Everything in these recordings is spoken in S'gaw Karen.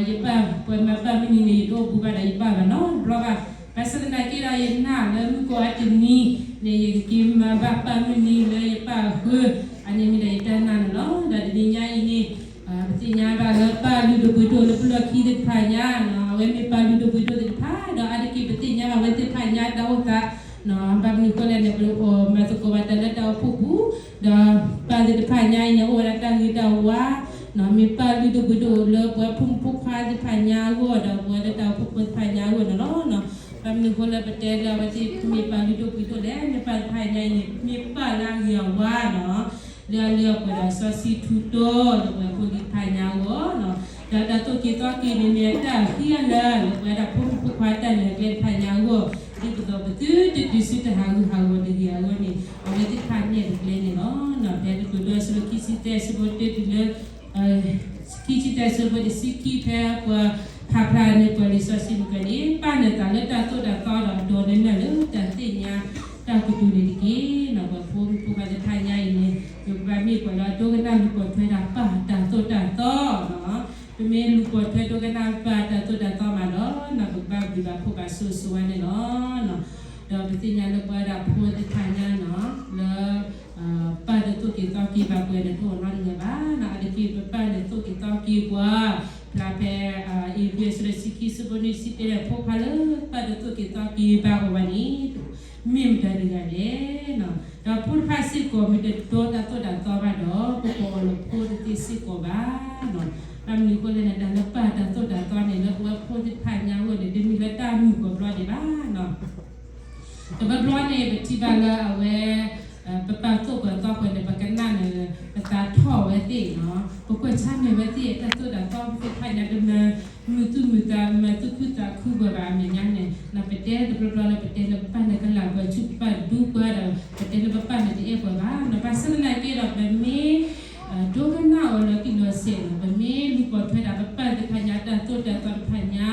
ယပၢ်ပှၤမၤပၢ်မုၢ်နံၤန့ၣ် ယတအိၣ်ဘူးဘၣ်ဒီးယပၢ်ဘၣ်နီတဘျီဘၣ်. ဘၣ်ဆၣ်သနာ်က့ဒီး ယနာ်လၢမုၢ်ကီၢ်အတနံၤန့ၣ် ယကက့ၤမၤဘၣ်ပၢ်မုၢ်နံၤလၢယပၢ်အဃၢၤ, အန့ၣ်မ့ၢ်ဒၣ်ယတၢ်နာ်န့ၣ်လီၤ. ဒီးတနံၤညါအံၤန့ၣ် ပသ့ၣ်ညါဘၣ်လၢပၢ်လုၢ်ဒိၣ်ပှ့ၤဒိၣ်လၢပလီၢ်ခံသ့ၣ်တဖၣ်ညါ, အဝဲမ့ၢ်ပၢ်လုၢ်ဒိၣ်ပှ့ၤဒိၣ်သ့ၣ်တဖၣ်, ဒီးအါတက့ၢ်ပသ့ၣ်ညါဘၣ်ဝဲသ့ၣ်တဖၣ်ညါတၢ်အိၣ်သး, ဘၣ်မနုၤအဃိလဲၣ်န့ၣ် ပမၤသကိးဘၣ်တၢ်လၢတၢ်အိၣ်ဖှိၣ်ပူၤ, ဒီးပၢ်သ့ၣ်တဖၣ်ညါအံၤန့ၣ် အိၣ်ဝဲဒၣ်တၢ်ဂ့ၤတၢ်ဝါ, မ့ၢ်ပၢ်လုၢ်ဒိၣ်ပှ့ၤဒိၣ်လၢပဝဲဖိမုၣ်ဖိခွါသ့ၣ်တဖၣ်ညါအဂီၢ် ဒီးပဝဲလၢတၢ်အိၣ်ဖှိၣ်ဖိသ့ၣ်တဖၣ်ညါအဂီၢ်န့ၣ်လီၤ. ဘၣ်မနုၤအဃိလၢပတဲလၢအဝဲသ့ၣ်မ့ၢ်ပၢ်လုၢ်ဒိၣ်ပှ့ၤဒိၣ်လဲၣ်, မ့ၢ်ပၢ်သ့ၣ်တဖၣ်ညါအံၤန့ၣ် မ့ၢ်ပၢ်လၢအဂ့ၤအဝါနီၤ, လၢအလၢအပှဲၤဒီးစီဆှံထူတီလၢပဝဲဖိသ့ၣ်တဖၣ်ညါအဂီၢ်နီၤ, ဒီးတၢ်သိၣ်က့ၤသီက့ၤန့ၣ်မ့ၢ်အတၢ်ဃံအလၤလၢပဝဲဒၣ်ဖိမုၣ်ဖိခွါတၢ်လဲၤကျဲတဖၣ်ညါအဂီၢ်, ဒ်သိးပသုတတုၤဆူတၢ်ဟးဂူာ်ဟးဂီၤတဂ့ၤအဂီၢ်န့ၣ် အဝဲသ့ၣ်တဖၣ်န့ၣ်တကျဲန့ၣ်လီၤ. ဖဲတကတီၢ်အဆၢခံဆံသၢ အဆၢဖိတၢတုၤလၢ ခံဆံသၢအဆၢဖိတဆံခံ ဖဲပှၤဖးဖျါန့ၢ်ပှၤလံာ်စီဆှံမုၢ်ကန့ၣ် ပာ်နသးလၢတၢ်သိၣ်တၢ်သီဒီးဒိးနနၢ်လၢတၢ်သ့ၣ်ညါတၢ်ကတိၤန့ၣ်တက့ၢ်. ပှၤဖိမုၣ်ဖိခွါသ့ၣ်တဖၣ်ညါအံၤန့ၣ် ပကဘၣ်မ့ၢ်ပှၤလၢအဒိကနၣ်လူၤပိာ်ထွဲဒၣ်ပၢ်တၢ်သိၣ်တၢ်သီ, ပမ့ၢ်လူၤပိာ်ထွဲဒိကနၣ်ပၢ်တၢ်သိၣ်တၢ်သီမးဒီး ပကဘၣ်ဘျုးဘၣ်ဖှိၣ်ဘၣ်ဆိၣ်ဂ့ၤဆိၣ်ဝါန့ၣ်လီၤ. ဒီးပသ့ၣ်ညါလၢပဝဲဒၣ်ဖိသ့ၣ်တဖၣ်ညါနီၤ လၢ ပၢ်တသိၣ်က့ၤသီက့ၤဘၣ်ပှၤန့ၣ် တအိၣ်နီတဂၤဘၣ်နီၤ, အါတက့ၢ်ပပၢ်န့ၣ်သိၣ်က့ၤသီက့ၤပှၤ, ဖျါဖဲ ဧ့ၤဘြံၤ အဆၢဒိၣ်ဆံခံ အဆၢဖိနွံဆံတၢ ဖိခွါလၢပၢ်တသိၣ်က့ၤသီက့ၤဘၣ်အီၤဘၣ်န့ၣ် မ့ၢ်မတၤတဂၤလဲၣ်. ဒီးဖိတဖၣ်စ့ၢ်ကီးမ့ၢ်တဒိတၢ်သိၣ်တၢ်သီဘၣ်ဒီး ပကိးအီၤလၢဖိတသ့စ့ၢ်ကီးဘၣ်နီၤ. ဘၣ်မနုၤအဃိလဲၣ်န့ၣ် တၢ်လၢပၢ်တၢ်သိၣ်တၢ်သီန့ၣ် လၢပဝဲဖိသ့ၣ်တဖၣ်ညါအဂီၢ်န့ၣ် တမ့ၢ်လၢတၢ်မုာ်ကိးဘျီဒံးဘၣ်နီၤ. တဘျီဘျီန့ၣ် ပထံၣ်ဘၣ်လၢအဝဲ ပပၢ်သိၣ်ပှၤသီပှၤန့ၣ် ပကနၣ်န့ၣ် ပသးထီၣ်ဝဲသ့ၣ်နီၤ, ပကွၢ်ဆၢၣ်မဲာ်ဝဲသ့ၣ် တၢ်သိၣ်တၢ်သီသ့ၣ်တဖၣ်ညါ တမၤမုာ်သူၣ်မုာ်သး မၤသူၣ်ခုသးခုပှၤဘၣ်အမဲာ်ညါန့ၣ် ပတဲတဘျီဘျီလၢပတဲလၢပပၢ်န့ၣ်ကလၢ်ပှၤ ဆူၣ်ပၢ်ဒူပှၤဒီး ပတဲလၢပပၢ်န့ၣ်တအဲၣ်ပှၤဘၣ်နီၤ. ဘၣ်ဆၣ်သနာ်က့ဒီး ပမ့ၢ် ဒိကနၣ်အီၤလီၤတံၢ်လီၤဆဲးနီၤ, ပမ့ၢ်လူၤပိာ်ထွဲဒၣ်ပပၢ်သ့ၣ်တဖၣ်ညါ တၢ်သိၣ်တၢ်သီတဖၣ်ညါ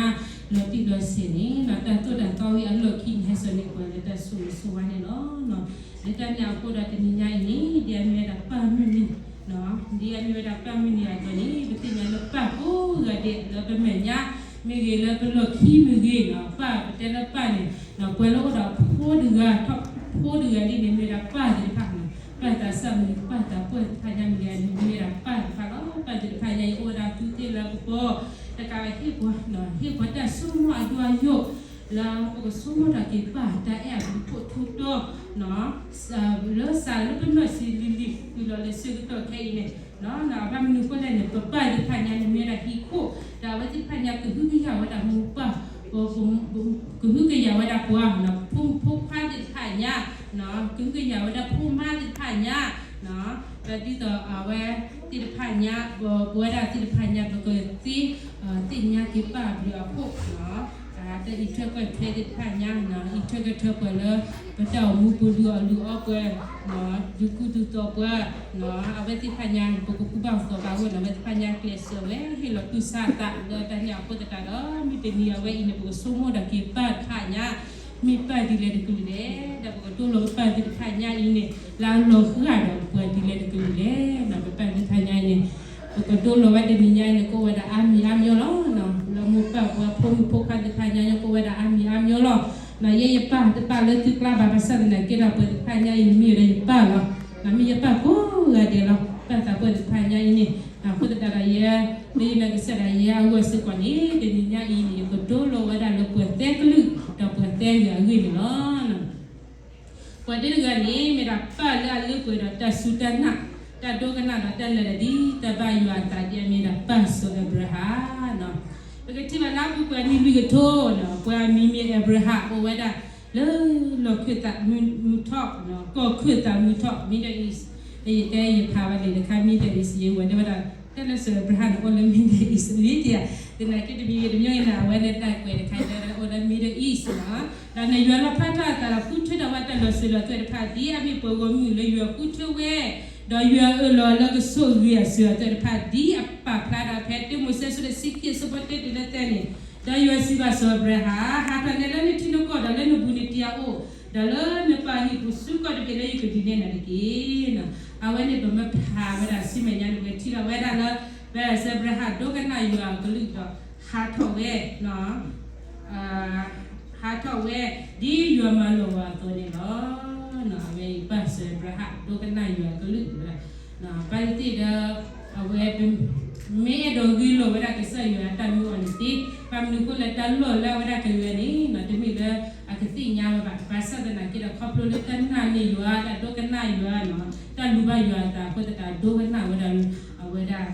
လီၤတံၢ်လီၤဆဲးန့ၣ် တၢ်သိၣ်တၢ်သီဝံၤအလီၢ်ခံန့ၣ် ဟဲစိာ်န့ၢ်ပှၤလၢတၢ်ဆိၣ်ဂ့ၤဆိၣ်ဝါန့ၣ်လီၤ. လၢတၢ်န့ၣ်အဃိဒီးတနံၤညါအံၤန့ၣ် ဒ်အမ့ၢ်ဝဲဒၣ်ပၢ်မုၢ်နံၤ ဒ်အမ့ၢ်ဝဲဒၣ်ပၢ်မုၢ်နံၤအသိးန့ၣ် ပသ့ၣ်ညါလၢပၢ်ကိးဂၤဒဲးလၢပမဲာ်ညါ မ့ၢ်ဂ့ၤလၢပလီၢ်ခံမ့ၢ်ဂ့ၤနီၤ, ပၢ်ပတဲလၢပၢ်န့ၣ် ပှၤလၢအိၣ်ဒီးဖိတဂၤ ဖိတဂၤလံန့ၣ် မ့ၢ်ဝဲဒၣ်ပၢ်သ့ၣ်တဖၣ်နီၤ, ပၢ်သးစၢ်မ့ၢ်ဂ့ၤ ပၢ်သးပှၢ်သ့ၣ်တဖၣ်ညါမ့ၢ်ဂ့ၤန့ၣ် မ့ၢ်ဝဲဒၣ်ပၢ်သ့ၣ်တဖၣ်လီၤ. ပၢ်သ့ၣ်တဖၣ်ညါအံၤ အိၣ်ဝဲဒၣ်သူသ့ၣ်လၢကပီၤ တကးဟ့ၣ်ပှၤ ဟ့ၣ်ပှၤတၢ်ဆိကမိၣ်အဒိၣ်အယိာ် လၢပကဆိကမိၣ်ထီၣ်က့ၤပၢ်တၢ်အဲၣ်အဘျုးဖှိၣ်ထူတီ လၢစးလၢပနီၢ်ဆံးလံၤလံၤ တုၤလီၤလၢဆၢကတီၢ်ခဲအံၤန့ၣ် အဘၣ်မနုၤအဃိလဲၣ်န့ၣ် ပပၢ်သ့ၣ်တဖၣ်ညါန့ၣ် မ့ၢ်ဝဲဒၣ်ဟံၣ်ခိၣ် ဒီးအဝဲသ့ၣ်တဖၣ်ညါ ကဟုကယာ်ဝဲဒၣ်မိၢ်ပၢ် ကဟုကယာ်ဝဲဒၣ်ပှၤ ဖိမုၣ်ဖိခွါသ့ၣ်တဖၣ်ညါ ကဟုကယာ်ဝဲဒၣ်ဖိမါသ့ၣ်တဖၣ်ညါ ဒီးဒ်သိးအဝဲသ့ၣ်တဖၣ်ညါ ပဝဲဒၣ်သ့ၣ်တဖၣ်ညါ ပကသ့ သ့ၣ်ညါက့ၤပၢ်အဘျုးအဖှိၣ် တၢ်အံးထွဲကွၢ်ထွဲသ့ၣ်တဖၣ်ညါ အံးထွဲကွၢ်ထွဲပှၤလၢ ပတၢ်အိၣ်မူပူၤ လုၢ်အီၣ်လုၢ်အီပှၤ ဒုးကူဒုးသိးပှၤ အဝဲသ့ၣ်တဖၣ်ညါ ပကကူဘၣ်သိးဘၣ်ဝဲန့ၣ် အဝဲသ့ၣ်တဖၣ်ညါကျဲးစၢးဝဲ ဟ့ၣ်လီၤတူၢ်ဆါအသးလၢတၢ်န့ၣ်အဃိသတးဒီး မုၢ်တနံၤအဝဲအံၤန့ၣ် ပကဆိကမိၣ်ဒီးက့ၤပၢ်တဖၣ်ညါ မ့ၢ်ပၢ်ဒ်လဲၣ်တကလုာ်လဲၣ် ဒီးပကတိလိာ်ပပၢ်သ့ၣ်တဖၣ်ညါအံၤန့ၣ် လၢအလီၤဃၣ်ဒီးပှၤဒ်လဲၣ်တကလုာ်လဲၣ် ပပၢ်သ့ၣ်တဖၣ်ညါအံၤန့ၣ် ပကတိလိာ်ဝဲတနံၤညါအံၤန့ၣ် ကအိၣ်ဝဲဒၣ်အါမံၤအါမျိၤလီၤ. လၢမိၢ်ပၢ်ပှၤဖိမုၣ်ဖိခွါသ့ၣ်တဖၣ်ညါ ကအိၣ်ဝဲဒၣ်အါမံၤအါမျိၤလီၤ. ယဲယပၢ်တပာ်လၢသုကျါဘၣ် ဘၣ်ဆၣ်သနာ်က့ဒီး ပှၤသ့ၣ်တဖၣ်ညါအံၤန့ၣ် မ့ၢ်ဝဲဒၣ်ယပၢ်လီၤ. မ့ၢ်ယပၢ်ကိးဂၤဒဲးလီၤ. ပၢ်သးပှၢ်သ့ၣ်တဖၣ်ညါအံၤန့ၣ် အဃိသတးဒီးယဲ လၢယနီၢ်ကစၢ်ဒၣ်ယဲအဂီၢ်စ့ၢ်ကီးန့ၣ် တနံၤညါအံၤန့ၣ် ယကတိလိာ်ဝဲဒၣ်လၢပှၤသၢကလုာ် ဒီးပှၤသၢဂၤအဂ့ၢ်န့ၣ်လီၤ. ပှၤတဂၤန့ၣ် မ့ၢ်ဒၣ်ပၢ်လၢအလၢပှဲၤဒီးတၢ်စူၢ်တၢ်နာ် တၢ်ဒိကနၣ်ဒီးတၢ်လဲၤတၢ်ဒ်တၢ်ဘၣ်ယွၤအသး ဒ်အမ့ၢ်ဒၣ်ပၢ်စီၤအၤဘြၤဟၣ် ပကထံၣ်ဘၣ်လၢအပူၤကွံာ်နံၣ်လွံၢ်ကထိ ပှၤအမံၤမ့ၢ်အၤဘြၤဟၣ် အိၣ်ဝဲဒၣ်လၢလီၢ်ခၢၣ်သးမုၢ်ထီၣ် ကီၢ်ခၢၣ်သးမုၢ်ထီၣ် Middle East ယတဲယဖးဘၣ်လံတခါ Middle East ယဝဲတဲဝဲဒၣ် တၢ်လၢစီၤအၤဘြၤဟၣ်န့ၣ် အိၣ်လၢ Middle East ဝံၤတယၤ သနာ်က့တမံၤဂ့ၤတမံၤဂ့ၤန့ၣ် အဝဲန့ၣ်တၢ်ကွဲးတခါ ယတဲဝဲဒၣ်အိၣ်လၢ Middle East လီၤ. ဒီးနယွၤလီၣ်ဖျါထီၣ်အသးဒီးဃုထၢဒီးဝဲတၢ်လီၤစၢၤလီၤသွဲၣ်တဖၣ် ဒ်အမ့ၢ်ပှၤဂီၢ်မုၢ်လၢယွၤဃုထၢဝဲ ဒီးယွၤအၢၣ်လီၤလၢကဆိၣ်ဂ့ၤအစၢၤအသွဲၣ်တဖၣ် ဒ်အပာ်ဖျါဒီးဖဲတၢမိၤၡ့ အဆၢဒိၣ်တဆံခံ အဆၢဖိတၢတုၤလၢသၢန့ၣ်, ဒီးယွၤစံးဘၣ်စီၤအၤဘြၤဟၣ်, ဟးထီၣ်နဲလၢနထံနကီၢ် ဒီးလၢနဘူးနတံၢ်အအိၣ်, ဒီးလၢနပၢ်အဟံၣ်ပူၤဆူကီၢ်တဘ့ၣ်လၢယကဒုးနဲၣ်နၤတက့ၢ်. အဝဲန့ၣ်ပမ့ၢ်ဖးဝဲဒၣ်ဆူမဲာ်ညါန့ၣ် ပကထံၣ်ဘၣ်ဝဲဒၣ်လၢ ဖဲစီၤအၤဘြၤဟၣ်ဒိကနၣ်ယွၤအကလုၢ်ဒီး ဟးထီၣ်ဝဲ, ဟးထီၣ်ဝဲ, ဒ်ယွၤမၢလီၤဝဲအသိးန့ၣ်လီၤ. အဝဲအံၤပၢ်စီၤအၤဘြၤဟၣ် ဒိကနၣ်ယွၤအကလုၢ်ဝဲဒၣ်, ဘၣ်သ့ၣ်သ့ၣ်ဒီး အဝဲ မ့ၢ်အဲၣ်ဒိးဂ့ၢ်လိာ်ဝဲဒၣ်ကစၢ်ယွၤအတၢ်မၢအီၤန့ၣ်သ့, ဘၣ်မနုၤအဃိလၢတၢ်လီၢ်လၢအဝဲဒၣ်ကလဲၤန့ၣ် တမ့ၢ်လၢအကသ့ၣ်ညါဝဲဘၣ်. ဘၣ်ဆၣ်သနာ်က့ဒီး ခီဖျိလၢတၢ်နာ်န့ၢ်ယွၤ, တၢ်ဒိကနၣ်ယွၤ, တၢ်လူၤဘၣ်ယွၤအသးအဃိသတး ဒိကနၣ်ဝဲဒၣ် အဝဲဒၣ်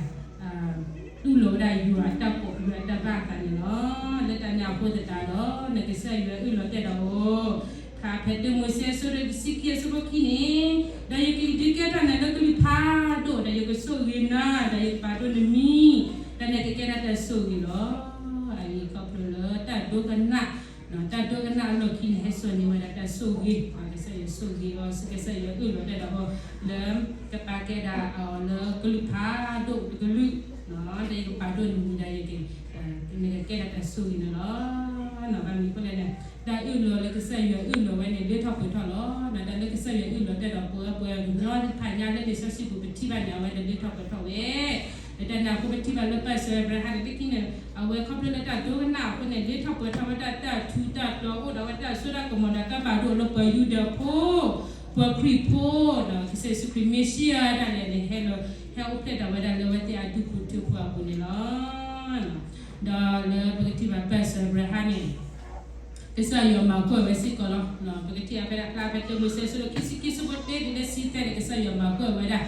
တူၢ်လိာ်ဝဲဒၣ်ယွၤအတၢ်ကိး ယွၤအတၢ်ဘၣ်အသးန့ၣ်လီၤ. လၢတၢ်န့ၣ်အဃိသတးဒီး နကစၢ်ယွၤအၢၣ်လီၤတဲာ်ဒီးအီၤ, ဖဲ ဖဲတၢမိၤၡ့ အဆၢဒိၣ်တဆံခံ အဆၢဖိခံန့ၣ်, ဒီးယကဒုးကဲထီၣ်နၤလၢကလုၢ်ဖးဒိၣ်, ဒီးယကဆိၣ်ဂ့ၤနၤ, ဒီးယကပာ်ဒိၣ်နမံၤ, တၢ်န့ၣ်ကကဲထီၣ်တၢ်ဆိၣ်ဂ့ၤလီၤ. အအံၤခီဖျိလၢတၢ်ဒိကနၣ်, တၢ်ဒိကနၣ်အလီၢ်ခံန့ၣ် ဟဲစိာ်န့ၢ်ဝဲဒၣ်တၢ်ဆိၣ်ဂ့ၤ, ကစၢ်ယွၤဆိၣ်ဂ့ၤအီၤ, ကစၢ်ယွၤအၢၣ်လီၤတဲာ်ဒီးအီၤ လၢ ကပာ်ကဲဒၣ်အီၤလၢကလုၢ်ဖးဒိၣ်တကလုာ်, ဒီးယကပာ်ဒိၣ်နမံၤဒီးယက နကကဲထီၣ်တၢ်ဆိၣ်ဂ့ၤန့ၣ်လီၤ. ဘၣ်မနုၤအဃိလဲၣ်န့ၣ်, တၢ်အၢၣ်လီၤလၢကစၢ်ယွၤအၢၣ်လီၤဝဲန့ၣ် လၢထီၣ်ပှဲၤထီၣ်လီၤ. တၢ်လၢကစၢ်ယွၤအၢၣ်လီၤတဲာ်ဒီးပှၤ ပှၤကညီသ့ၣ်တဖၣ်ညါ လၢလံာ်စီဆှံပူၤ ပထံၣ်ဘၣ်န့ၣ် အဝဲန့ၣ်လၢထီၣ်ပှဲၤထီၣ်ဝဲ လၢတၢ်န့ၣ်အဃိ ပထံၣ်ဘၣ်လၢပၢ်စီၤအၤဘြၤဟၣ်န့ၣ် လၢခံန့ၣ် အဝဲခီဖျိလၢတၢ်ဒိကနၣ်အဃိန့ၣ် လၢထီၣ်ပှဲၤထီၣ်ဝဲဒၣ်တၢ်ထူးတၢ်တီၤ အိၣ်ဒီးဝဲတၢ်စိတၢ်ကမီၤဒီးတၢ်ဘၣ်ဒိလၢပှၤယူဒၤဖိ, ပှၤခရံာ်ဖိ, ဒီးကစၢ်ယ့ၣ်ၡူးခရံာ်မ့ၣ်ၡံအၤတၢ်န့ၣ်န့ၣ် ဟဲလီၤ ဟဲအိၣ်ဖျဲၣ်ထီၣ်ဝဲဒၣ်လၢအဝဲသ့ၣ်အဒူၣ်ဖိထၢဖိအပူၤန့ၣ်လီၤ. ဒီးလၢပကထံၣ်ဘၣ်ပၢ်စီၤအၤဘြၤဟၣ်န့ၣ် ကစၢ်ယွၤမၤကွၢ်ဝဲစ့ၢ်ကီးလီၤ. ပကထံၣ်အဖဲဒၣ်ဖျါဖဲတၢမိၤၡ့ အဆၢဒိၣ်ခံဆံခံ အဆၢဖိတၢတုၤလၢဆံသၢန့ၣ် ကစၢ်ယွၤမၤကွၢ်ဝဲဒၣ်,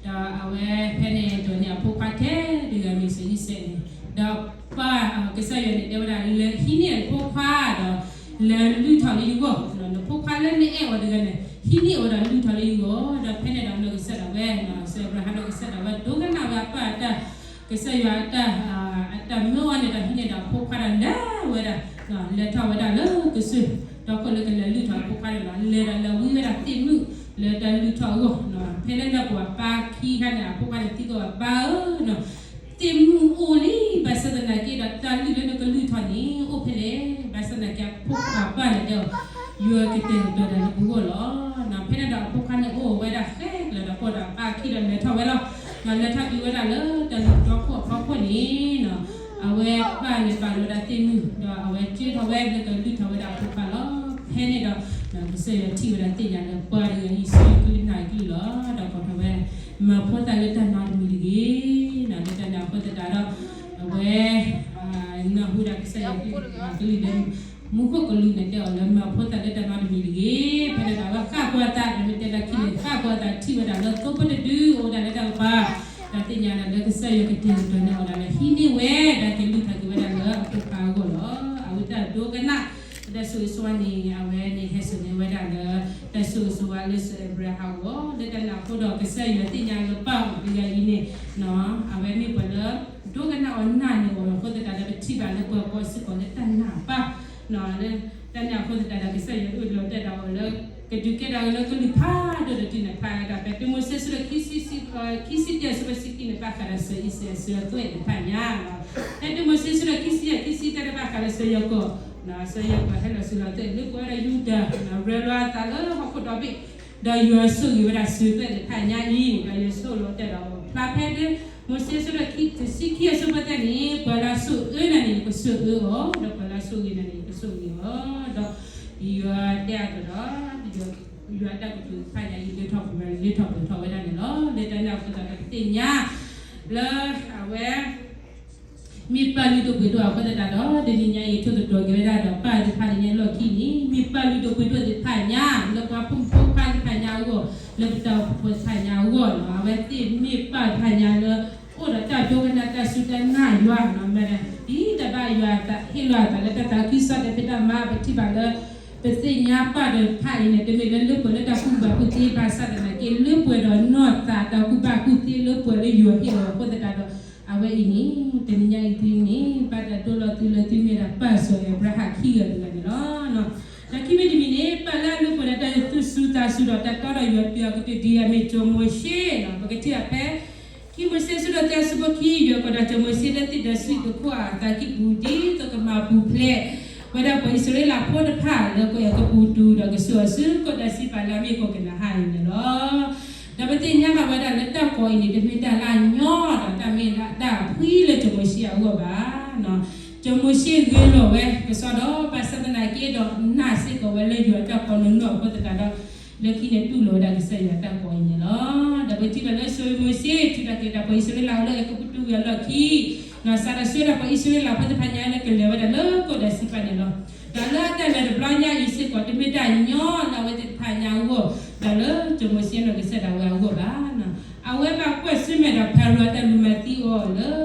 ဒီးအဝဲဖဲန့ၣ်ဒိးန့ၢ်အဖိခွါထဲတဂၤမ့ၢ်စီၤအံၤစဲးန့ၣ်, ဒီးပၢ်ကစၢ်ယွၤန့ၣ်တဲဝဲဒၣ် လဲၤဟံးန့ၢ်အဖိခွါဒီး လဲၤလုၢ်ထီၣ်လၢယဂီၢ်, နဖိခွါလၢနအဲၣ်အီၤတဂၤန့ၣ် ဟံးန့ၢ်အီၤဒီးလုၢ်ထီၣ်လၢယဂီၢ်, ဒီးဖဲန့ၣ်ဒီးနီၢ်ကစၢ်ဒၣ်ဝဲ စီၤအၤဘြၤဟၣ်နီၢ်ကစၢ်ဒၣ်ဝဲ ဒိကနၣ်ဝဲအပၢ်အတၢ် ကစၢ်ယွၤအတၢ် အတၢ်မၢအီၤန့ၣ်ဒီး ဟံးန့ၢ်ဒီးအဖိခွါဒီးလဲၤဝဲဒၣ်, လဲၤထီၣ်ဝဲဒၣ်လၢကစၢၢ် တီခိၣ်လၢကလဲၤလုၢ်ထီၣ်အဖိခွါန့ၣ်လီၤ. လဲၤဒီးလဲၤဝံဝဲဒၣ်သ့ၣ်မုၣ်လၢတၢ်လုၢ်ထီၣ်အဂီၢ်, ဖဲလၢလၢပှၤပၢ်ခံခါန့ၣ် အဖိခွါန့ၣ်သံကွၢ်ဝဲ ပၢ်ဧၢ, သ့ၣ်မုၣ်အိၣ်လံ, ဘၣ်ဆၣ်သနာ်က့ဒီး တၢ်လုၢ်လၢနကလုၢ်ထီၣ်န့ၣ် အိၣ်ဖဲလဲၣ်, ဘၣ်ဆၣ်သနာ်က့ အဖိခွါအပၢ်န့ၣ်တဲအီၤ ယွၤကတဲာ်ကတီၤတၢ်လၢပဂီၢ်လီၤ. ဖဲန့ၣ်ဒီးအဖိခွါန့ၣ်အိၣ်ဝဲဒၣ်ဃဲကလၢာ်ဒီး ပှၤဒီးအပၢ်ခံဒီးလဲၤထီၣ်ဝဲလီၤ. လဲၤထီၣ်တုၤဝဲဒၣ်လၢတၢ်လီၢ်တီခိၣ်အဖီခိၣ်န့ၣ် အဝဲပၢ်န့ၣ်ပာ်လီၤဝဲဒၣ်သ့ၣ်မုၣ် ဒီးအဝဲကၢထီၣ်ဝဲလၢကလုၢ်ထီၣ်ဝဲဒၣ်အဖိခွါလီၤ. ဖဲန့ၣ်ဒီး ကစၢ်ယွၤထံၣ်ဝဲဒၣ်သ့ၣ်ညါလၢပှၤတဂၤအံၤ စံးကလုၢ်နၢ်ကလုၢ်လီၤ. ဒီးကိးထီၣ်ဝဲ မၤဖိသၣ်လၢတၢ်နီတမံၤတဂ့ၤ, လၢတၢ်န့ၣ်အဃိသတးဒီး အဝဲ နၢ်ဟူဒၣ်ကစၢ်ယွၤကလုၢ်ဒီး မူခိၣ်ကလူးန့ၣ်တဲအီၤလၢ မၤဖိသၣ်လၢတၢ်နီတမံၤတဂ့ၤ. ဖဲန့ၣ်ဒီးအဝဲဃၣ်ကွၢ်အသး မ့ၢ်တဲလၢခံန့ၣ် ဃၣ်ကွၢ်အသးထံၣ်ဝဲဒၣ်လၢသိဖိတဒု အိၣ်ဝဲဒၣ်လၢတၢ်ကပၤ, ဒီးသ့ၣ်ညါဒၣ်လၢကစၢ်ယွၤကတဲာ်ကတီၤန့ၢ်အီၤဒၣ်လၢ ဟံးန့ၢ်ဝဲ ဒီးကလုၢ်ထီၣ်က့ၤဝဲဒၣ်လၢအဖိခွါအဂီၢ်လီၤ. အဝဲတၢ်ဒိကနၣ် တၢ်ဆိၣ်ဂ့ၤဆိၣ်ဝါန့ၣ် အဝဲန့ၣ်ဟဲစိာ်န့ၢ်ဝဲဒၣ်လၢ တၢ်ဆိၣ်ဂ့ၤဆိၣ်ဝါလၢစီၤအၤဘြၤဟၣ်အဂီၢ်, လၢတၢ်န့ၣ်အဃိဒီး ကစၢ်ယွၤသ့ၣ်ညါလၢပၢ်အီၤတဂၤအံၤန့ၣ် အဝဲမ့ၢ်ပှၤလၢ ဒိကနၣ်အီၤနာ်န့ၢ်အီၤအဃိသတးဒီး ပထံၣ်ဘၣ်လၢပှၤကိးစ့ၢ်ကီးလၢတၢ်နာ်အပၢ်, လၢတၢ်န့ၣ်အဃိသတးဒီး ကစၢ်ယွၤအၢၣ်လီၤတဲာ်ဒီးအီၤလၢ ကဒုးကဲထီၣ်လၢကလုၢ်ဖးဒိၣ်တထံၣ်န့ၣ် ဖျါဝဲဒၣ်ဖဲတၢမိၤၡ့ အဆၢဒိၣ်ခံဆံတၢ အဆၢဖိတဆံခံန့ၣ် ဘၣ်ဃးဒီးစီၤအံၤစဲး အစၢၤအသွဲၣ်တဖၣ်ညါ, ဖဲတၢမိၤၡ့ အဆၢဒိၣ်ခံဆံယဲၢ် ခံဆံတၢတဘၣ်ဃးဒီးစီၤယၤကိာ်, စီၤယၤကိာ်ဟဲလီၤစၢၤလီၤသွဲၣ်လၢပှၤဒီးယူဒၤ ရၤလီၤအသးလၢဟီၣ်ခိၣ်ဒီဘ့ၣ်, ဒီးယွၤဆိၣ်ဂ့ၤဝဲဒၣ်စၢၤသွဲၣ်တဖၣ်ညါအံၤ, ဒီးယွၤဆိၣ်လီၤတဲာ်ဒီးအီၤ ဖျါဖဲတၢမိၤၡ့ အဆၢဒိၣ်ခံဆံခံ အဆၢဖိသၢန့ၣ် ပှၤလၢအဆိၣ်အၢနၤန့ၣ် ယကဆိၣ်အၢအီၤ, ဒီးပှၤလၢအဆိၣ်ဂ့ၤနၤန့ၣ် ယကဆိၣ်ဂ့ၤအီၤ, ဒီးယွၤတဲအသိးဒီး ယွၤတၢ်ကတိၤတဖၣ်ညါအံၤ လၢထီၣ်ပှဲၤ လၢထီၣ်ပှဲၤထီၣ်ဝဲဒၣ်န့ၣ်လီၤ. လၢတၢ်န့ၣ်အဃိသတးဒီး ပသ့ၣ်ညါလၢအဝဲ မ့ၢ်ပၢ်လုၢ်ဒိၣ်ပှ့ၤဒိၣ်အဃိသတးဒီး တနံၤညါအံၤ ထိၣ်သတြီၤက့ၤဝဲဒၣ်ဒီးပၢ်သ့ၣ်တဖၣ်လၢညါလီၢ်ခံန့ၣ် မ့ၢ်ပၢ်လုၢ်ဒိၣ်ပှ့ၤဒိၣ်သ့ၣ်တဖၣ်ညါ လၢပှၤဖိမုၣ်ဖိခွါသ့ၣ်တဖၣ်ညါအဂီၢ်, လၢပတၢ်အိၣ်ဖှိၣ်ဖိသ့ၣ်တဖၣ်ညါအဂီၢ်န့ၣ် အဝဲသ့ၣ်မ့ၢ်ပၢ်တဖၣ်ညါလၢ အိၣ်ဒီးတၢ်ဒိကနၣ်တၢ်စူၢ်တၢ်နာ်ယွၤန့ၣ် မ့ၢ်ဒၣ် ဒ်တၢ်ဘၣ်ယွၤအသး ဟ့ၣ်လီၤအသးလၢတၢ်သးခုကစီၣ်တဖၣ်တၢ်မၤ ပထံၣ်ဘၣ်လၢ ပသ့ၣ်ညါပၢ်ဒီးတဖၣ်အံၤန့ၣ် တမ့ၢ်လၢလၢပှဲၤလၢတၢ်ကူၣ်ဘၣ်ကူၣ်သ့ဘၣ်ဆၣ်သနာ်က့ လၢပှဲၤဒီးနီၢ်သးတၢ်ကူၣ်ဘၣ်ကူၣ်သ့လၢပှဲၤလၢယွၤဟ့ၣ်အီၤအဃိသတးဒီး အဝဲအံၤန့ၣ် တနံၤညါအံၤဒ်န့ၣ် ဘၣ်တၢ်ဒိလီၤသုလၢသုမ့ၢ်ဒၣ်ပၢ်စီၤအၤဘြၤဟၣ်ခံဂၤတဂၤန့ၣ်လီၤ. ဒီးခံမံၤတမံၤန့ၣ် ပၢ်လၢအလၢပှဲၤဒီးတၢ်သူၣ်စူၤသးစူၤဒီးတၢ်တီဒီးယွၤပျံၤအီၤကတၢၢ်ဒ်အမ့ၢ်စီၤမိၤၡ့န့ၣ် ပကထံၣ်ဘၣ်ဖဲ ခံမိၤၡ့ အဆၢဒိၣ်သၢ အဆၢဖိခံ ယွၤကိးဒီးစီၤမိၤၡ့လၢသ့ၣ်ဒၢးဆှံတခိၣ်အသးကံၢ်ပူၤ ဒ်သိးကမၤပူၤဖျဲးဝဲဒၣ်ပှၤအံၣ်စရ့လးဖိတဖၣ် လၢကီၢ်အဲၤကူပတူး ဒီးကစိာ်အီၤဆူကီၢ်တၢ်စံးပာ်လၢအမ့ၢ်ကီၢ်ကနၤအၣ်အံၤန့ၣ်လီၤ. ဒီးပသ့ၣ်ညါဘၣ်ဝဲဒၣ်လၢတၢ်ကီၢ်အံၤန့ၣ် တမ့ၢ်တၢ်လၢအညီဒီးတၢ်မ့ၢ်တၢ်အဖှံလၢစီၤမိၤၡ့အဂီၢ်ဘၣ်. စီၤမိၤၡ့ဂ့ၤလီၤဝဲကစီဒီး ဘၣ်ဆၣ်သနာ်က့ဒီး နာ်စ့ၢ်ကီးဝဲလၢယွၤအတၢ်ကိးနီၢ်နီၢ်အဃိသတးဒီး လၢခံန့ၣ်တူၢ်လိာ်ဝဲဒၣ်ကစၢ်ယွၤအတၢ်ကိးအံၤန့ၣ်လီၤ. ဒီးပထံၣ်ဘၣ်လၢစီၤမိၤၡ့ ထုးထီၣ်က့ၤတၢ်ပှၤအံၣ်စရ့လးလၢအဲၤကူပတူၤဝံၤအလီၢ်ခံ နီၢ်စးထီၣ်ဆှၢတၢ်ပှၤအံၣ်စရ့လးဖိသ့ၣ်တဖၣ်ညါလၢကလဲၤဝဲဒၣ်လၢကီၢ်တၢ်စံးပာ်န့ၣ်လီၤ. ဒီးလၢအတၢ်လဲၤတဘျီညါအံၤစ့ၢ်ကီး တမ့ၢ်တၢ်ညီလၢအဝဲသ့ၣ်တဖၣ်ညါအဂီၢ် ဒီးလၢစီၤမိၤၡ့နီၢ်ကစၢ်ဒၣ်ဝဲအဂီၢ်ဘၣ်. အဝဲဘၣ်ကွၢ်ဆၢၣ်မဲာ်ဒီးဖၤရိၤအတၢ်လူၤမၤသံအီၤလၢ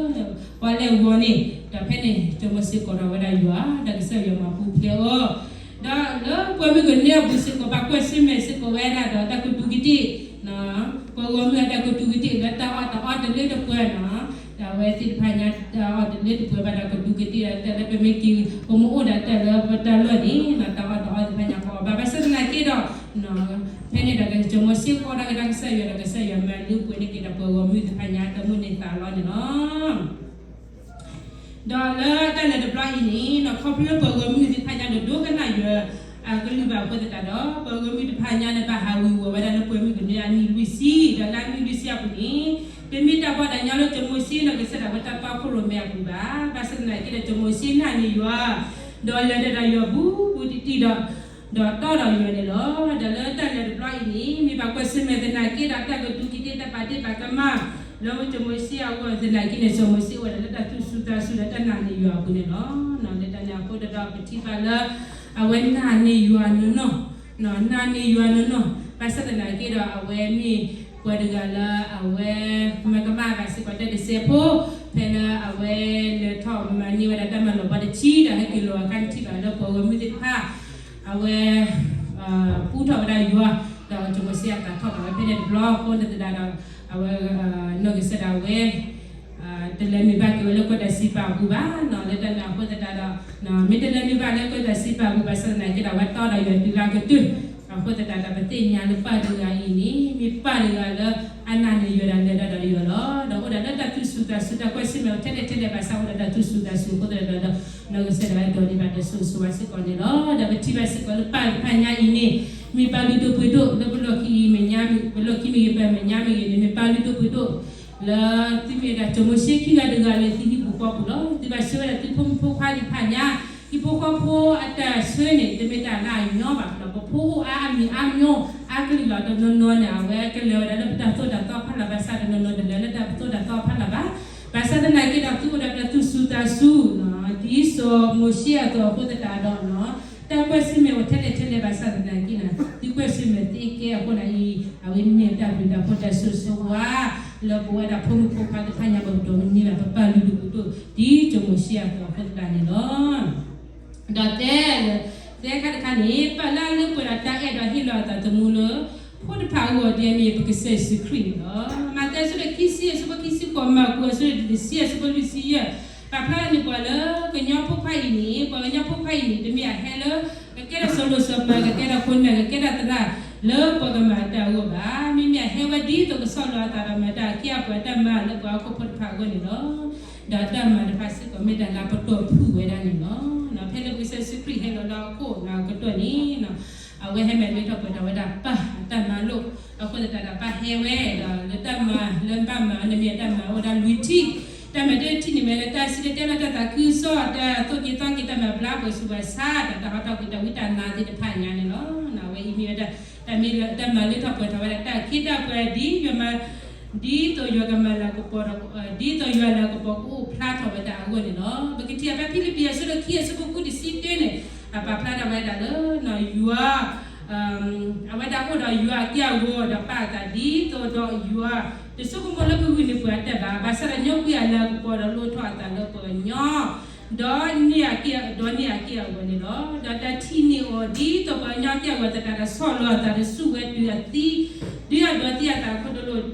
ပှၤလဲၤဂီၤန့ၣ် ဒီးဖဲန့ၣ် စီၤမိၤၡ့ကိးထီၣ်ဝဲဒၣ်ယွၤ ဒီးကစၢ်ယွၤမၤပူၤဖျဲးအီၤ ဒီးလၢပှၢ်မုၢ်ကနၢအပူၤစ့ၢ်ကီး ဘၣ်ကွၢ်ဆၢၣ်မဲာ်စ့ၢ်ကီးဝဲဒၣ်ဒီးတၢ်ကတူၤကတ့ၢ် ပှၤဂီၢ်မုၢ်အတၢ်ကတူၤကတ့ၢ်လၢတၢ်အီၣ်တၢ်အီတလၢတပှဲၤနီၤ ဒီးအဝဲသ့ၣ်တဖၣ်ညါ တၢ်အီၣ်တလၢတပှဲၤဘၣ်ဒီးကတူၤကတ့ၢ်ဒီးတၢ်လၢပမ့ၢ်က့ၤ ပမ့ၢ်အိၣ်ဒီးတၢ်လၢပတၢ်လီၢ်န့ၣ် တၢ်အီၣ်တၢ်အီသ့ၣ်တဖၣ်ညါကီးဘၣ် ဘၣ်ဆၣ်သနာ်က့ဒီး ဖဲန့ၣ်ဒီးစီၤမိၤၡ့ကိးထီၣ်က့ၤဒီးကစၢ်ယွၤဒီးကစၢ်ယွၤမၤဒုးပှဲၤန့ၢ်က့ၤဒီးပှၤဂီၢ်မုၢ်သ့ၣ်တဖၣ်ညါတၢ်မုၢ်န့ၢ်သးလီၤန့ၣ်လီၤ. ဒီးလၢတၢ်လဲၤတဘျီအံၤန့ၣ် ခီဖျိလၢပှၤဂီၢ်မုၢ်သ့ၣ်တဖၣ်ညါဒိၣ်ဒိၣ်ကနၣ်ယွၤအကလုၢ်ဘၣ်အဃိသတးဒီး ပှၤဂီၢ်မုၢ်တဖၣ်ညါန့ၣ် ဘၣ်ဟးဝ့ၤဝီၤဝဲဒၣ်လၢပှၢ်မုၢ်ကနၢအနံၣ်လွံၢ်ဆံ ဒီးလၢအနံၣ်လွံၢ်ဆံအပူၤန့ၣ် တမ့ၢ်တၢ်ဘီၣ်တၢ်ညီလၢစီၤမိၤၡ့နီၢ်ကစၢ်ဒၣ်ဝဲတၢ်တီခိၣ်ရိၣ်မဲအပူၤဘၣ်. ဘၣ်ဆၣ်သနာ်က့ဒီးစီၤမိၤၡ့နာ်န့ၢ်ယွၤ ဒီးလဲၤဒီးယွၤဘူးဘူးတံၢ်တံၢ်ဒီး ဒီးတီဒီးယွၤန့ၣ်လီၤ. ဒီးလၢတၢ်လဲၤတဘျီအံၤန့ၣ် မ့ၢ်ဘၣ်ကွၢ်ဆၢၣ်မဲာ်သနာ်က့ဒီးတၢ်ကတူၤကတ့ၢ်တၢ်ပာ်တ့ၢ်ပာ်ကမၣ် လၢစီၤမိၤၡ့အဂီၢ်သနာ်က့န့ၣ် စီၤမိၤၡ့အိၣ်ဝဲဒၣ်လၢတၢ်သူၣ်စူၤသးစူၤဒီးတၢ်နာ်န့ၢ်ယွၤအပူၤန့ၣ်လီၤ. လၢတၢ်န့ၣ်အဃိဒီးပထံၣ်ဘၣ်လၢ အဝဲနာ်န့ၢ်ယွၤနီၢ်နီၢ် နာ်န့ၢ်ယွၤနီၢ်နီၢ် ဘၣ်ဆၣ်သနာ်က့ဒီး အဝဲမ့ၢ်ပှၤတဂၤလၢအဝဲမၤကမၣ်ဘၣ်စ့ၢ်ကီးတၢ်တစဲးဖိ ဖဲလၢအဝဲလဲၤထီၣ်မၤန့ၢ်ဝဲဒၣ်တၢ်မၤလီၤဘီတဆံ ဒီးဟဲက့ၤလီၤအခါန့ၣ်ထံၣ်ဘၣ်လၢပှၤဂီၢ်မုၢ်သ့ၣ်တဖၣ် အဝဲ ပူထီၣ်ဝဲဒၣ်ယွၤ ဒီးစီၤမိၤၡ့အသးထီၣ်ဘၣ်ဝဲဖဲန့ၣ်တဘျီအဃိသတးဒီး အဝဲ နီၢ်ကစၢ်ဒၣ်ဝဲ တလဲၤမ့ၢ်ဘၣ်က့ၤဝဲလၢကီၢ်တၢ်စံးပာ်အပူၤဘၣ်နီၤ လၢတၢ်န့ၣ်အဃိသတးဒီး မ့ၢ်တလဲၤမ့ၢ်ဘၣ်လၢကီၢ်တၢ်စံးပာ်အပူၤဘၣ်ဆၣ်သနာ်က့ဒီး အဝဲတီဒီးယွၤတုၤလၢအကတၢၢ် အဃိသတးဒီး ပသ့ၣ်ညါလၢပၢ်တဂၤအံၤန့ၣ် မ့ၢ်ပၢ်တဂၤလၢအနာ်န့ၢ်ယွၤဒီးလဲၤဒီးယွၤလီၤ. ဒီးအိၣ်ဒီးလၢတၢ်သူၣ်စူၤသးစူၤ တၢ်ကွၢ်ဆၢၣ်မဲာ်ထဲလဲၣ်ထဲလဲၣ်ဘၣ်ဆၣ်အိၣ်ဒီးတၢ်သူၣ်စူၤသးစူၤအဃိသတးဒီး နီၢ်ကစၢ်ဒၣ်ဝဲဒိးန့ၢ်ဘၣ်တၢ်ဆိၣ်ဂ့ၤဆိၣ်ဝါစ့ၢ်ကီးန့ၣ်လီၤ. ဒီးပထံၣ်ဘၣ်စ့ၢ်ကီးလၢပၢ်တဖၣ်ညါအံၤန့ၣ် မ့ၢ်ပၢ်လုၢ်ဒိၣ်ပှ့ၤဒိၣ် လၢပလီၢ်ခံအံၤမဲာ်ညါ ပလီၢ်ခံမ့ၢ်ဂ့ၤ ပမဲာ်ညါမ့ၢ်ဂ့ၤန့ၣ် မ့ၢ်ပၢ်လုၢ်ဒိၣ်ပှ့ၤဒိၣ် လၢသုမ့ၢ်ဝဲဒၣ်စီၤမိၤၡ့ခံဂၤတဂၤလၢသုဟံၣ်ပူၤဃီပူၤလီၤ. သုဘၣ်ဆှၢဝဲဒၣ်သုဖိမုၣ်ဖိခွါသ့ၣ်တဖၣ်ညါ ဟံၣ်ဖိဃီဖိအတၢ်ဆှၢန့ၣ် တမ့ၢ်တၢ်လၢအညီဘၣ်လီၤ. ပဖိအိၣ်အါအါမံၤအါမံၤအါကလုာ်လီၤ. တနီၤနီၤန့ၣ် အဝဲကလဲၤဝဲဒၣ်လၢပတၢ်သိၣ်တၢ်သီဖးလၢ်ဘၣ်ဆၣ် တနီၤနီၤတလဲၤလၢတၢ်သိၣ်တၢ်သီဖးလၢ်ဘၣ်. ဘၣ်ဆၣ်သနာ်က့ဒီး သုအိၣ်ဒီးတၢ်သူၣ်စူၤသးစူၤ ဒ်စီၤမိၤၡ့အသိးအဃိသတးဒီး တၢ်ကွၢ်ဆၢၣ်မဲာ်အိၣ်ထဲလဲၣ်ထဲလဲၣ်ဘၣ်ဆၣ်သနာ်က့န့ၣ် သုကွၢ်ဆၢၣ်မဲာ်သ့ကဲအဃိန့ၣ်အံၤ အဝဲမ့ၢ်တၢ်ဘျုးတၢ်ဖှိၣ်တၢ်ဆိၣ်ဂ့ၤဆိၣ်ဝါ လၢပဝဲဒၣ်ဖိမုၣ်ဖိခွါသ့ၣ်တဖၣ်ညါ ပဒိးန့ၢ်ဘၣ်ပပၢ်လုၢ်ဒိၣ်ပှ့ၤဒိၣ် ဒ်စီၤမိၤၡ့အသိးအဃိသတးန့ၣ်လီၤ. ဒီးတဲ တဲခါတခါန့ၣ် ပၢ်လၢအလၢပှဲၤဒီးတၢ်အဲၣ်ဒီးဟ့ၣ်လီၤအသးသမူလၢ ဖိတဖၣ်အဂီၢ်ဒ်အမ့ၢ်ပကစၢ်ယ့ၣ်ၡူးခရံာ်န့ၣ်လီၤ. မးသဲအဆၢဒိၣ်ခံဆံအဆၢဖိခံဆံဃိး မၢ်ကူးအဆၢဒိၣ်တဆံအဆၢဖိလွံၢ်ဆံယဲၢ် ပာ်ဖျါန့ၢ်ပှၤလၢကညီဖိခွါအံၤန့ၣ် ပှၤကညီဖိခွါအံၤန့ၣ် တမ့ၢ်အဟဲလၢ ကကဲထီၣ်စီၤလိၤစီၤပၤ ကကဲထီၣ်ခိၣ်နၢ် ကကဲထီၣ်သရၣ် လၢပှၤကမၤအတၢ်အဂီၢ်ဘၣ်. မ့မ့ၢ်အဟဲဝဲဒ်သိးကဆီၣ်လီၤအသးဒီးမၤတၢ်အခ့အပှၤအတၢ်မၤလၢပှၤဟီၣ်ခိၣ်ဖိတဖၣ်အဂီၢ်န့ၣ်လီၤ. ဒီးတၢ်မၤတဖၣ်စ့ၢ်ကီးမ့ၢ်တၢ်လၢပတီၢ်ဖုၣ်ဝဲဒၣ်န့ၣ်လီၤ. ဖဲလၢပကစၢ်ယ့ၣ်ၡူးခရံာ်ဟဲလီၤလၢဟီၣ်ခိၣ်အကတီၢ်န့ၣ် အဝဲဟဲမၤလၢထီၣ်ပှဲၤထီၣ်ဝဲဒၣ်ပၢ်အတၢ်မၤလိာ် အဃိသတးဒီးပၢ်ဟဲဝဲဒီး လၢတၢ်မၤလၢဘၣ်မၤန့ၣ်မ့ၢ်တၢ်မၤအိၣ်ဝဲဒၣ်လွံၢ်ထံၣ် တၢ်မၤတထံၣ်န့ၣ်မ့ၢ်လၢတၢ်စံၣ်တဲၤတဲလီၤတၢ်သးခုကစီၣ် တၢ်သိၣ်က့ၤသီက့ၤ တၢ်မၤဘျါပှၤဆူးပှၤဆါ ဒီးတၢ်ဟီထီၣ်ကွံာ်တၢ်ဝံတၢ်နါသ့ၣ်တဖၣ်ညါန့ၣ်လီၤ. အဝဲအံၤမ့ၢ်ဝဲဒၣ် တၢ်မၤလၢထီၣ်ပှဲၤထီၣ်ဝဲဒၣ်တၢ်ခ့တၢ်ပှၤ ဒ်ယွၤမၤ ဒ်သိးယွၤကမၤလၤကပီၤဒီး ဒ်သိးယွၤလၤကပီၤကအိၣ်ဖျါထီၣ်ဝဲဒၣ်အဂီၢ်န့ၣ်လီၤ. ပကထံၣ်အပဖံလံးပံၤအဆၢဒိၣ်ခံအဆၢဖိဃုတဆံတၢန့ၣ် အပာ်ဖျါထီၣ်ဝဲဒၣ်လၢ ယွၤ အဝဲဒၣ်အိၣ်ဒီးယွၤအက့ၢ်အဂီၤဒီးပၢ်အသးဒ်သိးဒီးယွၤ တဆိကမိၣ်လၢကဂုာ်န့ၢ်ပှၤတၢ်ဘၣ် ဘၣ်ဆၣ်ဒီးညိကွံာ်အလၤကပီၤဒီးလိၣ်ထီၣ်အသးလၢပှၤကညီ ဒီးန့ၢ်အက့ၢ် ဒီးန့ၢ်အက့ၢ်အဂီၤန့ၣ်လီၤ. ဒီးတၢ်ထံၣ်န့ၢ်အီၤဒ်သိးပှၤကညီအက့ၢ်အဂီၤသတးဒီးဆီၣ်လီၤအသးဒီးစူၢ်ဝဲတုၤအသံ ဒုးအ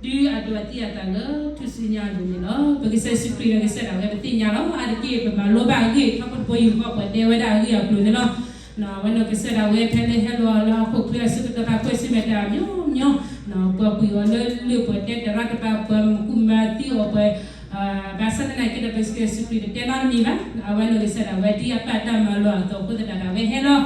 ဒိးသံအသးအခိၣ်ဒိၣ်လိာ် ဒုးအဒိးသံအသးလၢထူၣ်စုညါအလိၤန့ၣ်လီၤ. ပကစၢ်ယ့ၣ်ၡူးခရံာ်ဒီးကစၢ်ဒၣ်ဝဲပသ့ၣ်ညါလီၤ. အါတက့ၢ် ပမၤလိဘၣ်အဂ့ၢ် ထီဘိတဘိယူၢ်ဃီပှၤတဲဝဲဒၣ်အဂ့ၢ်အကျိၤန့ၣ်လီၤ. အဝဲန့ၣ်ကစၢ်ဒၣ်ဝဲဖဲလၢဟဲလီၤလၢဟီၣ်ခိၣ်ချၢအဆၢကတီၢ် ပာ်ကွၢ်ဆၢၣ်မဲာ်တၢ်မညီမညီ ပှၤကွံာ်အီၤလၢလၢၢ်ပှၤတဲတရၣ်တဖၣ် ပှၤမၤကူၣ်မၤသံအီၤပှၤ ဘၣ်ဆၣ်သနာ်က့ဒီး ပကစၢ်ယ့ၣ်ၡူးခရံာ်တတဲနီတမံၤဘၣ်. အဝဲန့ၣ်ကစၢ်ဒၣ်ဝဲဒ်အပၢ်တၢ်မၤလိာ်အသိးအဃိသတးဒီး အဝဲဟဲလီၤ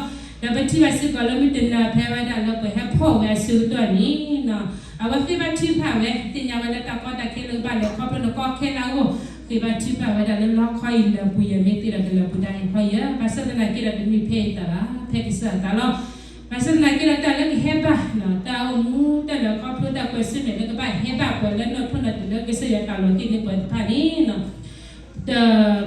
ဒီးပထံၣ်ဘၣ်စ့ၢ်ကီးလၢမုၢ်တနၤဖဲဝဲဒၣ်လၢပှၤဟဲဖီၣ်ဝဲအဆၢကတီၢ်န့ၣ် အဝဲဃ့ဘါထုကဖၣ်ဝဲ သ့ၣ်ညါဝဲလၢတၢ်ကီတၢ်ခဲလၢကဘၣ်လဲၤခီဖျိန့ၣ်ကီခဲလၢအဂီၢ် ဃ့ဘါထုကဖၣ်ဝဲဒၣ်လၢလီခီအံၤလၢပူၤယဲၢ်မ့ၢ်သ့ ဘၣ်ဆၣ်သနာ်က့ဒီးတမ့ၢ်ဖဲအသးဘၣ်, ဖဲကစၢ်အသးလီၤ. ဘၣ်ဆၣ်သနာ်က့ဒီးတၢ်လၢကဟဲဘၣ် တၢ်အိၣ်မူ တၢ်လဲၤခီဖျိ တၢ်ကွဲးဆၢၣ်မဲာ်လၢကဘၣ်ဟဲဘၣ်ပှၤလၢနီၢ်ထိးနီၢ်တံၢ်လၢ ကစၢ်ယွၤတၢ်လီၤတံၢ်န့ၢ်ပှၤတဖၣ်န့ၣ် တ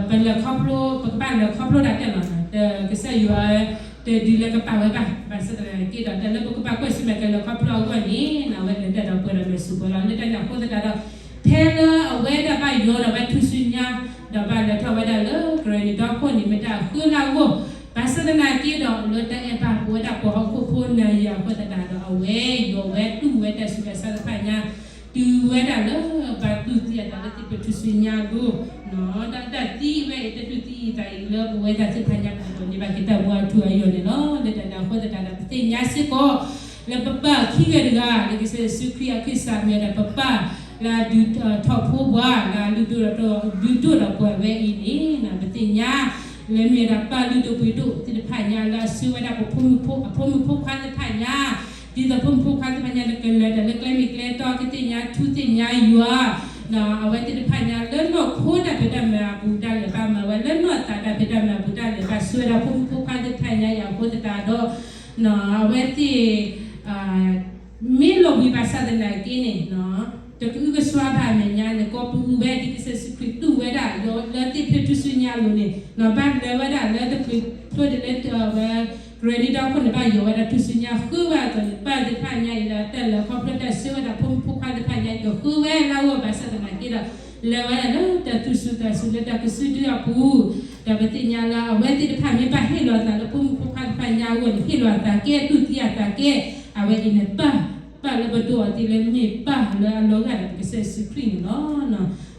ပလဲၤခီဖျိ ပကဘၣ်လဲၤခီဖျိဒၣ်တၢ်လီၤ. တကစၢ်ယွၤ တဒုးလၢကပာ်ဝဲဘၣ်. ဘၣ်ဆၣ်သနာ်က့ဒီး တၢ်လၢပကဘၣ်ကွၢ်ဆၢၣ်မဲာ်ကလဲၤခီဖျိအဂီၢ်န့ၣ် အဝဲလဲၤတၢ်ဒီးပှဲၤဒီးမဲာ်ဆူၣ်ပှဲၤလီၤ. လၢတၢ်န့ၣ်အဃိသတးဒီး ဖဲလၢအဝဲဒၣ်ဘၣ်ယိးဒီးဝဲထူၣ်စုညါ ဒီးဘၣ်လဲၤထီၣ်ဝဲဒၣ်လၢကရၢနံၤဒီခိၣ်န့ၣ် မ့ၢ်တၢ်အဃၢလၢအဂီၢ်, ဘၣ်ဆၣ်သနာ်က့ဒီး လၢတၢ်အဲၣ်ဘၣ်ပဝဲဒၣ်ပှၤဟီၣ်ခိၣ်ဖိနၤယၤအဃိသတးဒီး အဝဲယိးဝဲတူၢ်ဝဲတၢ်ဆူးတၢ်ဆါတဖၣ်ညါ တုၤဝဲဒၣ်လၢဘၣ်တူၢ်သံအသးလၢသ့ၣ်ဖျိထူၣ်စုညါအလိၤ တၢ်သံဝဲအံၤ တၢ်တူၢ်သံအသးအံၤလၢပဝဲဒၣ်သ့ၣ်တဖၣ်ညါ ပဒိးန့ၢ်ဘၣ်က့ၤတၢ်မူအထူအယိာ်န့ၣ်လီၤ. လၢတၢ်န့ၣ်အဃိသတးဒီး ပသ့ၣ်ညါစ့ၢ်ကီး လၢပပၢ်ခံဂၤတဂၤ လၢကစၢ်ယ့ၣ်ၡူးခရံာ်အခံစး မ့ၢ်ဝဲဒၣ်ပပၢ်လၢအဒုးထီၣ်ဖိပှၤ လၢအလုၢ်ဒိၣ်ဒီးပှ့ၤဝဲအံၤန့ၣ် ပသ့ၣ်ညါ လၢမ့ၢ်ဝဲဒၣ်ပၢ်လုၢ်ဒိၣ်ပှ့ၤဒိၣ်သ့ၣ်တဖၣ်ညါ လၢအဆှၢဝဲဒၣ်ပဖိမုၣ်ဖိ အဖိမုၣ်ဖိခွါသ့ၣ်တဖၣ်ညါ ဒ်သိးဖိမုၣ်ဖိခွါသ့ၣ်တဖၣ်ညါ ကလဲၤတၢ်လၢကျဲမ့ၢ်ကျဲတီ ကသ့ၣ်ညါထူသ့ၣ်ညါယွၤ အဝဲသ့ၣ်တဖၣ်ညါ လၢနီၢ်ခိတၢ်ဖံးတၢ်မၤအပူၤ တၢ်လဲၤဘၣ်မၤဝဲ လၢနီၢ်သးတၢ်ဖံးတၢ်မၤအပူၤ တၢ်လဲၤဘၣ်ဆှၢဝဲဒၣ်ဖိမုၣ်ဖိခွါသ့ၣ်တဖၣ်ညါအံၤအဃိသတးဒီး အဝဲသ့ၣ် မ့ၢ်လီၤဘှံးဘၣ်ဆၣ်သနာ်က့န့ၣ် တကအုကစွါဘၣ်အမဲာ်ညါန့ၣ် ကိးပသူဝဲဒ်ကစၢ်ယ့ၣ်ၡူးခရံာ်တူၢ်ဝဲဒၣ် လၢသ့ၣ်ဖျိထူၣ်စုညါအလိၤန့ၣ် ဘၣ်လဲၤဝဲဒၣ်လၢသ့ၣ်ဖျိတလၢဝဲ ကရၢနံၤဒီခိၣ်န့ၣ် ဘၣ်ယိးဝဲဒၣ်ထူၣ်စုညါဃုဝဲအသိးန့ၣ် ပၢ်သ့ၣ်တဖၣ်ညါအံၤလၢတၢ်လဲၤခီဖျိတၢ်ဆှၢဝဲဒၣ်ဖိမုၣ်ဖိခွါသ့ၣ်တဖၣ်ညါအံၤ ကဃုဝဲလၢအဂီၢ်ဘၣ်ဆၣ်သနာ်က့ဒီး လဲၤဝဲဒၣ်လၢတၢ်သူၣ်စူၤသးစူၤလၢတၢ်ကစုဒုအပူၤ ဒီးပသ့ၣ်ညါလၢအဝဲသ့ၣ်တဖၣ်မ့ၢ်ဘၣ်ဟ့ၣ်လီၤအသးလၢဖိမုၣ်ဖိခွါတဖၣ်ညါအဂီၢ်န့ၣ် ဟ့ၣ်လီၤအသးကဲ တူၢ်သံအသးကဲ အဝဲအံၤန့ၣ်ပၢ် ပၢ်လၢပဒိးအီၤသ့လၢမ့ၢ်ပၢ်လၢအလီၤဂာ်ဒီးပကစၢ်ယ့ၣ်ၡူးခရံာ်န့ၣ်လီၤ.